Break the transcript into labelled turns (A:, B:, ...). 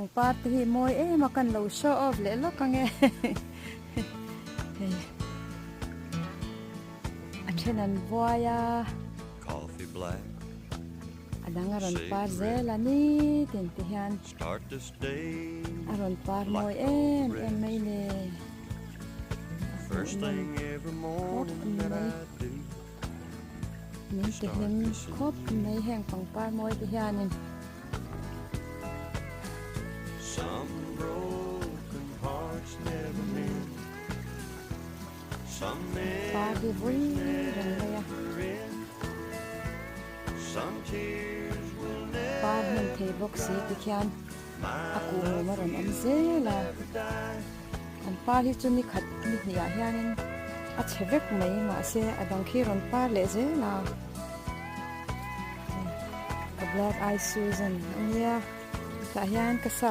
A: Pangpar te hi mawi em a kan lo show off leh lawk ang e hei a then an buai a a dang a rawn par zel a nitin ti hian a rawn par mawi em em mai le a hmuhnawm khawp mai min ti hlim khawp mai heng pangpar mawi te hianin. Par hi vui reng mai a par hmun thei bawk si tikhian a kuhmum a rawn awm zel a an par hi chu ni khat ni hnih ah hianin a chhe vek mai mahse a dang khi rawn par leh zel a. Ka black eye Susan a nia tah hian ka sap.